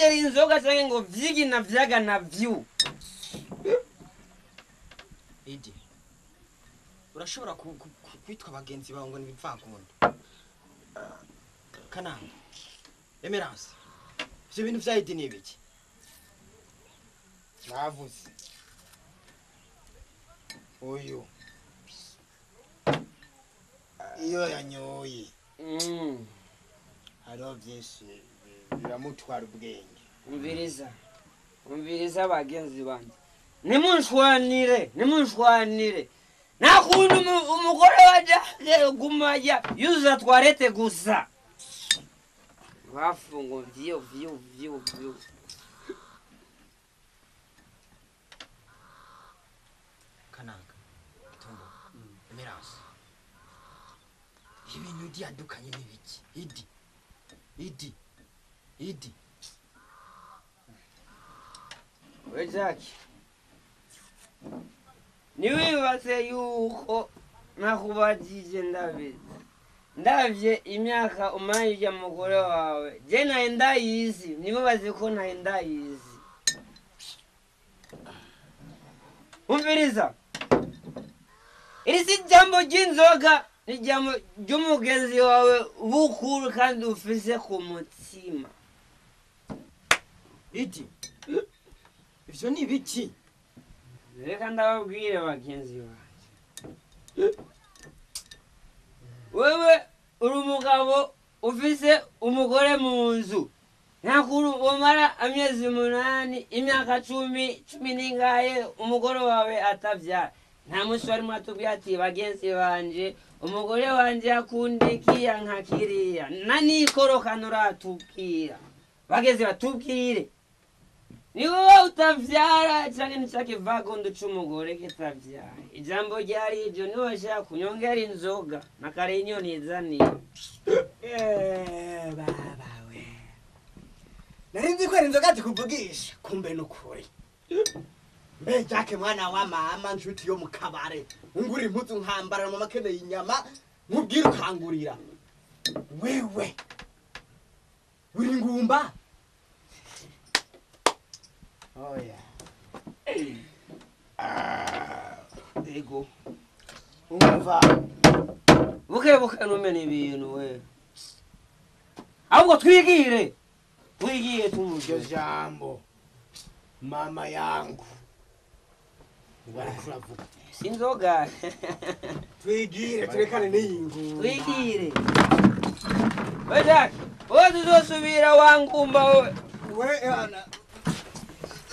Ntimumbeshere inzoga canke ngo vyigi na vyaga na vyu. Idi, urashobora kwitwa bagenzi bawe ngo ni ibivagunda. Kananga, Emerance, ivyo bintu vya Idi ni ibiki? Navuze uyu iyo yanyoye hariho byinshi biramutwara ubwenge. Umviriza, umviriza bagenzi banje, nimunshwanire, nimunshwanire. Nakuntu umugore waje gumajya yuzuza toilette gusa bafungo vyo vyo vyo vyo. Kananga, Tombo, Emerance, ibintu Idi yadukanye ni biki? Idi, Idi, Idi. We Jack, niwibaze yuko nakubajije ndabizi, ndavye imyaka umaranye mugore wawe, je naye ndayizi, nimubaze ko naye ndayizi. Umviriza, iri si jambo ry'inzoga, ni jambo ry'umugenzi wawe bukuru kandi ufise ku mutima. Idi, ivyo ni ibiki? Reka ndababwire bagenzi banje, wewe uri umugabo ufise umugore mu nzu, ntakuru umara amezi 8, imyaka 10, 10 n'ingahe umugore wawe atavyara. Nta munsi wari muratubwira ati bagenzi banje umugore wanje akunda ikiya nka kiriya, na nikorokano uratubwira. Bagenzi batubwire, ni wowe utavyara canke ni kivagondo c'umugore kitavyara. Ijambo ryari iryo, niwashaka kunyongera inzoga na kare inyoni izaniye. Baba we, nari nzi ko ari inzoga zikuvugisha, kumbe nukuri. Mbe Jack mwana wa mama, nshuti yo mu kabare, ungura impuzu nkambara, mama akeneye inyama nkubwira ukangurira. Wewe uri ngumba? Oya. Ego. Umva. Buke buke numena ibintu we. Ahubwo twigire. Twigire tumuje. Iryo jambo mama yangu wariko uravuga. Sinzoga. Twigire turekane n'iyi ngumba. Twigire. We Jack, wowe tuzosubira wa ngumba we. We ana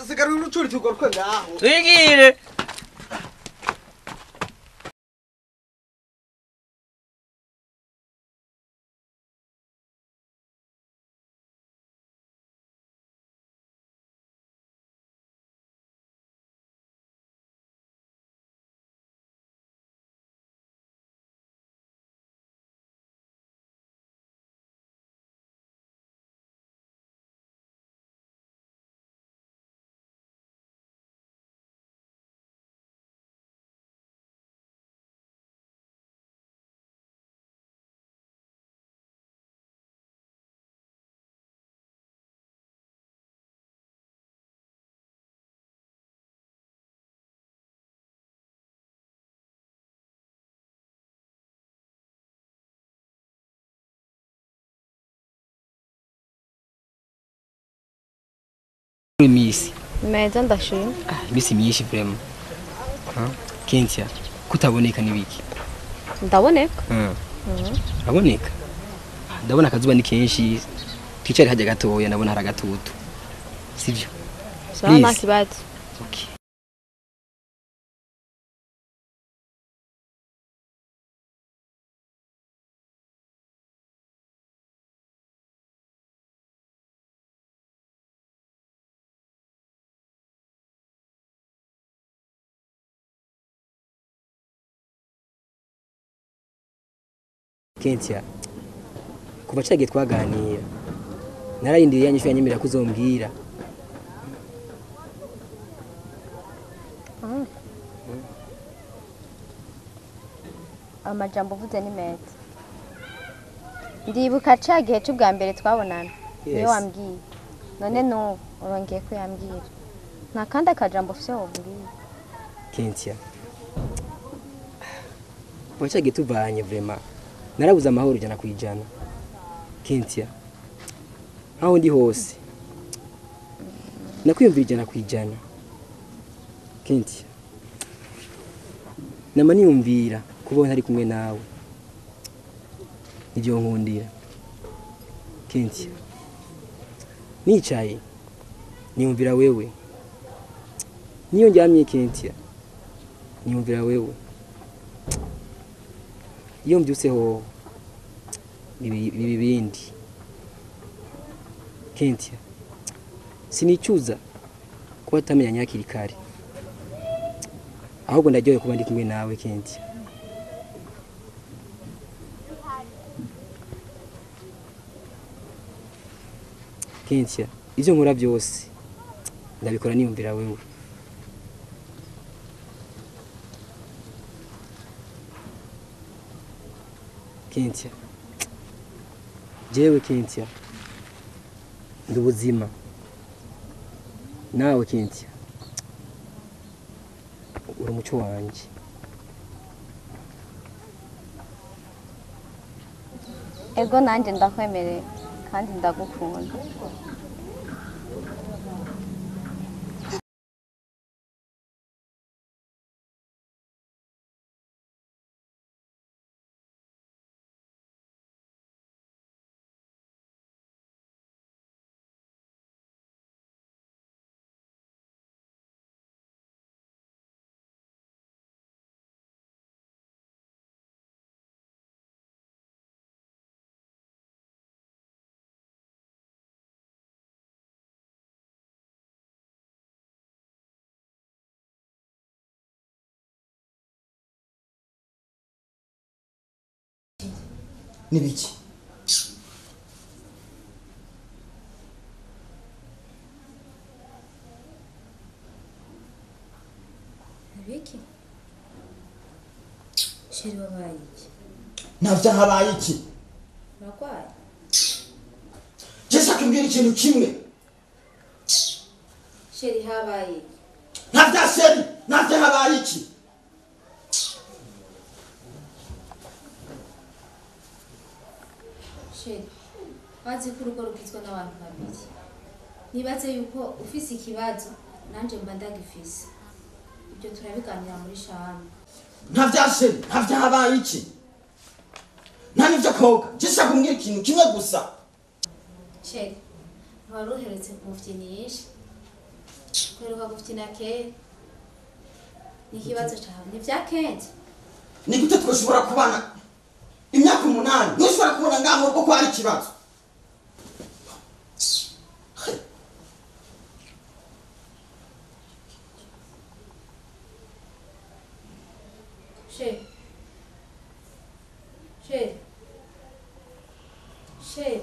sigara urucuri tugaruke ngaho. Twigire. Imisi Meza ndashima. Imisi myinshi vraiment. Kentia, kutaboneka nibiki? Ndaboneka. Uraboneka? Ndabona akazuba ni kenshi. Twicare hajya gatoya, ndabona hari agatutu. Sivyo? Sawa, nta kibazo. Okay. Kentia, kuva cagiye twaganira nararindiriye yanyishu yanyemera kuzombwira. Amajambo uvuze ni meza. Ndibuka ca gihe c'ubwa mbere twabonana, niyo wambwiye None n'ubu urongeye kuyambwira. Nta kandi akajambo ufise wobwira. Kentia. Wacha tuvanye vraiment. Narabuze amahoro 100%. Kentia. Aho ndi hose. Nakwiyumvira 100%. Kentia. Nama niyumvira kubaho ntari kumwe nawe. Nivyo nkundira. Kentia. Nicaye niyumvira wewe. Niyo ndyamye Kentia. Niyumvira wewe. Iyo mbyutse ho bibi bindi. Kentia. Sinicuza kuba tutamenyanye hakiri kare. Ahubwo ndaryohewe kuba ndi kumwe nawe Kentia. Kentia, ivyo nkora byose ndabikora niyumvira wewe. Kentia. Jewe Kentia. Ndi ubuzima. Nawe Kentia. Uri umuco wanje. Ego nanje ndakwemereye kandi ndagukunda. Nibiki? Nibiki? Chéri wabaye iki? Navyo habaye iki? Uragwaye? Je shaka umbwira ikintu kimwe. Chéri habaye iki? Navyo chéri, navyo habaye iki? Chéri, wazi ko urugo rugizwe n'abantu babiri. Nibaze yuko ufise ikibazo nanje mba ndagifise. Ibyo turabiganira muri shamba. Ntavya chéri, ntavyo habaye iki? Nta nivyo koga, je shaka umbwira ikintu kimwe gusa. Chéri, ntiwari uherutse kumufyinisha. Kweruka gufyina kera. Ni ikibazo cawe, ni vya Kenti. Ni gute twoshobora kubana imyaka 8 ntushobora kubona ngaho urugo ko hari ikibazo? Chéri. Chéri. Chéri.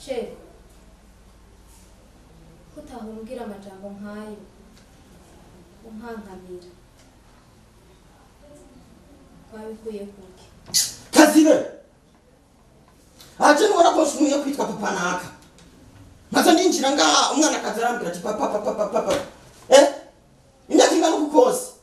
Chéri. Kutahumbwira amajambo nkayo unkankamira. Wabikuye kuki? Kazibe! Aje nubona ko nsumiye kwitwa papa naka. Maze ndinjira ngaha umwana akaza arambwira ati papa papa papa papa. Eh? Imyaka ingana uku kose.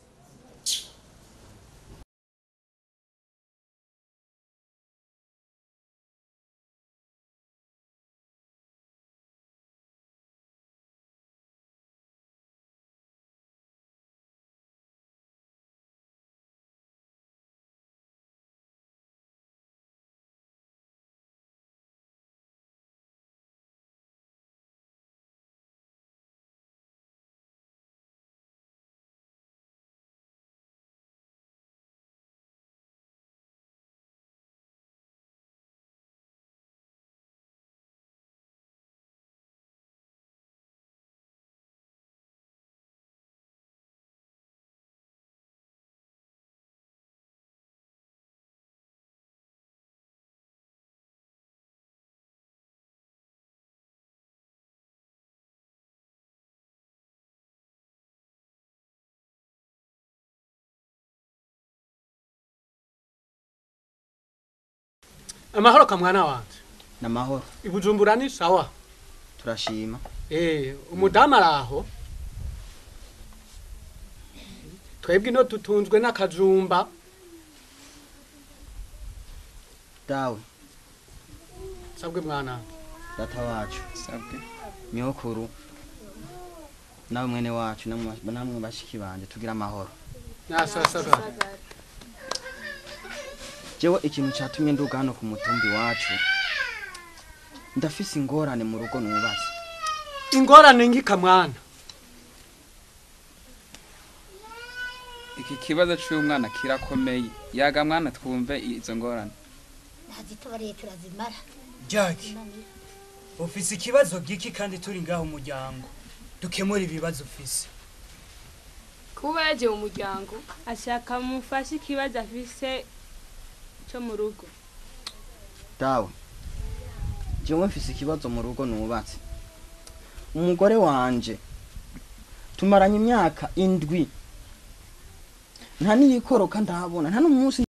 Amahoro ka mwana wanje. Namahoro. Ibujumbura ni sawa. Turashima. Umudamu araho. Twebwe ino tutunzwe n'akajumba. Dawe. Sabwe mwana. Data wacu. Sabwe. Nyokuru. Nawe mwene wacu namwe bashiki banje tugira amahoro. Nasasaga. Jewe ikintu cyatumye nduga hano ku mutumbi wacu. Ndafise ingorane mu rugo nubatse. Ingorane ngika mwana. Iki kibazo cy'umwana kirakomeye. Yaga mwana twumve izo ngorane. Ntazitubariye turazimara. Jack, ufise ikibazo giki kandi turi ngaho umuryango. Dukemura ibibazo ufise. Kuba yaje mu muryango ashaka mufashe ikibazo afise cyo mu rugo. Dawe, jewe mfise ikibazo mu rugo nubatse. Umugore wanje tumaranye imyaka 7. Nta niyikoroka ndahabona, nta n'umunsi